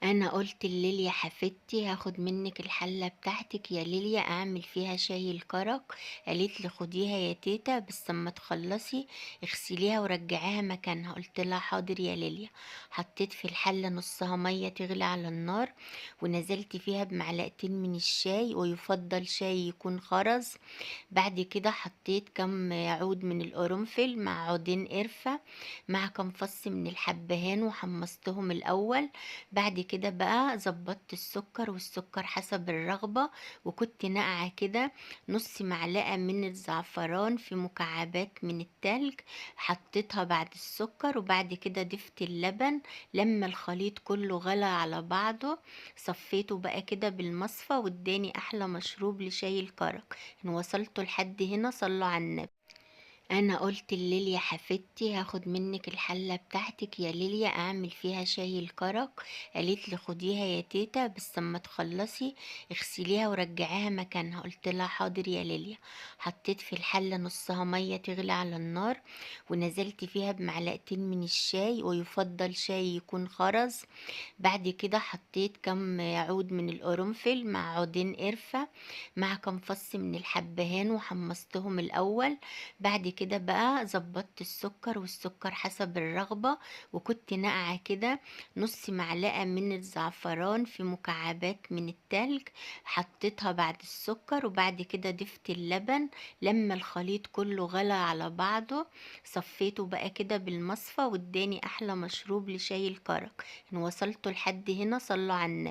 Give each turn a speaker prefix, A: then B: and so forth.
A: أنا قُلت لليليا حفيدتي هاخد منِّك الحلة بتاعتِك يا ليليا أعمل فيها شاي الكرك، قالت لي: "خديها يا تيتة بس أمّا تخلّصي اغسليها ورجّعيها مكانها." قُلت لها: "حاضر يا ليليا." حطيت في الحلة نُصّها مَيّة تغلي على النار، ونزلت فيها بمعلقتين من الشاي، ويُفضّل شاي يكون خرز. بعد كده حطيت كام عود من القرنفل مع عودين قرفة مع كام فص من الحبهان وحمصتهم الأول. بعد كده بقى ظبطت السكر، والسكر حسب الرغبة، وكنت ناقعة كده نص معلقة من الزعفران في مكعبات من التلج، حطيتها بعد السكر. وبعد كده ضفت اللبن لما الخليط كله غلى على بعضه، صفيته بقى كده بالمصفى واداني أحلى مشروب لشاي الكرك. إن وصلتوا لحد هنا صلوا على النبي. أنا قُلت لليليا حفيدتي هاخد منِّك الحلة بتاعتِك يا ليليا أعمل فيها شاي الكرك، قالت لي: "خديها يا تيتة بس أمّا تخلّصي اغسليها ورجّعيها مكانها." قُلت لها: "حاضر يا ليليا." حطيت في الحلة نُصّها مَيّة تغلي على النار، ونزلت فيها بمعلقتين من الشاي، ويُفضّل شاي يكون خرز. بعد كده حطيت كام عود من القرنفل مع عودين قرفة مع كام فص من الحبهان وحمصتهم الأول. بعد كده بقى ظبطت السكر، والسكر حسب الرغبة، وكنت ناقعة كده نص معلقة من الزعفران في مكعبات من التلج، حطيتها بعد السكر. وبعد كده ضفت اللبن لما الخليط كله غلى على بعضه، صفيته بقى كده بالمصفى واداني أحلى مشروب لشاي الكرك. إن وصلتوا لحد هنا صلوا على النبي.